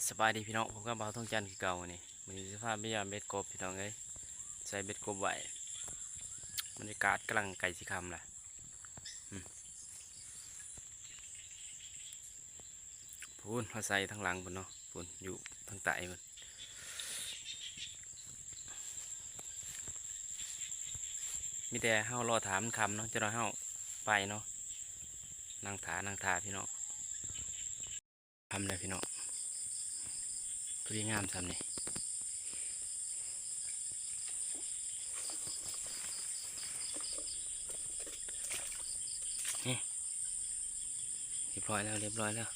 ສະບາຍດີພີ່ນ້ອງ ພົບກັບບ່າວທອງຈັນຄືເກົ່າມື້ນີ້. ມື້ນີ້ຊິພາໄປຢາມເບັດກົບພີ່ນ້ອງເອີຍ ໃສ່ເບັດກົບໄວ້. ບັນຍາກາດກຳລັງໃກ້ຊິຄ່ຳລະ ອືມ ພຸ້ນ ເຮົາໃສ່ທາງຫຼັງພຸ້ນເນາະ ພຸ້ນ ຢູ່ທາງໃຕ້ພຸ້ນ. ມີແຕ່ເຮົາລໍຖ້າມັນຄ່ຳເນາະ ຈັກໜ້ອຍເຮົາໄປເນາະ. ນັ່ງຖ້າ ນັ່ງຖ້າພີ່ນ້ອງ. ຄ່ຳແລ້ວພີ່ນ້ອງ ພໍດີງາມຊ່ຳນີ້. ນີ້ ຮຽບຮ້ອຍແລ້ວ ຮຽບຮ້ອຍແລ້ວ.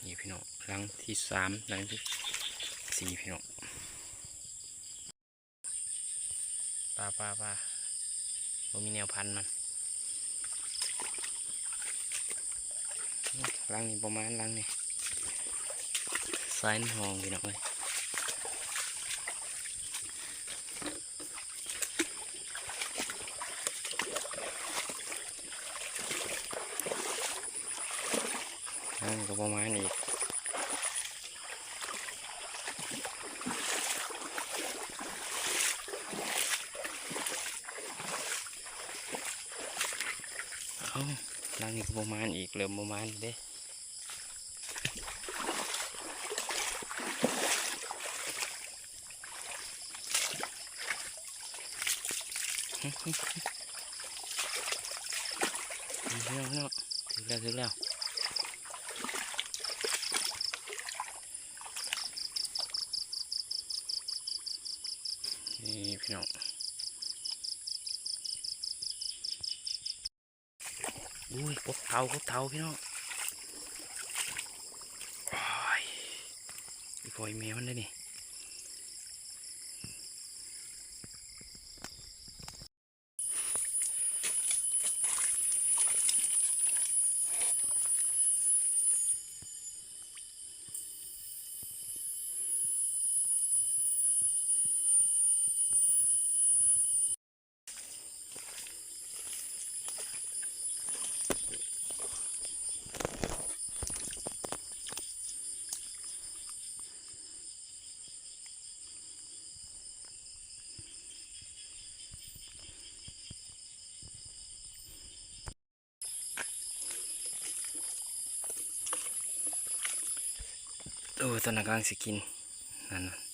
ນີ້ພີ່ນ້ອງ ຫຼັງທີສາມ ຫຼັງທີສີ່ພີ່ນ້ອງ. ປາ ປາ ປາ ບໍ່ມີແນວພັນມັນ. ຫຼັງນີ້ບໍ່ໝານ ຫຼັງນີ້ ສາຍມັນຫ່ອງພີ່ນ້ອງເອີຍ. ນັ້ນກໍບໍ່ມາອີກ. ເອົ້າ ຫຼັງນີ້ກໍບໍ່ມາອີກ ເລີ່ມບໍ່ມາເດ້. ພີ່ນ້ອງ ພີ່ນ້ອງ ຖືກແລ້ວ ຖືກແລ້ວ ນີ້ພີ່ນ້ອງ. ໂອ້ຍ ກົບເທົ້າ ກົບເທົ້າພີ່ນ້ອງ. ໂອ້ຍ ອີ່ພໍ່ອີ່ແມ່ມັນເດ້ນີ້. ໂອ້ ຕອນນັ້ນກຳລັງຊິກິນ ນັ້ນ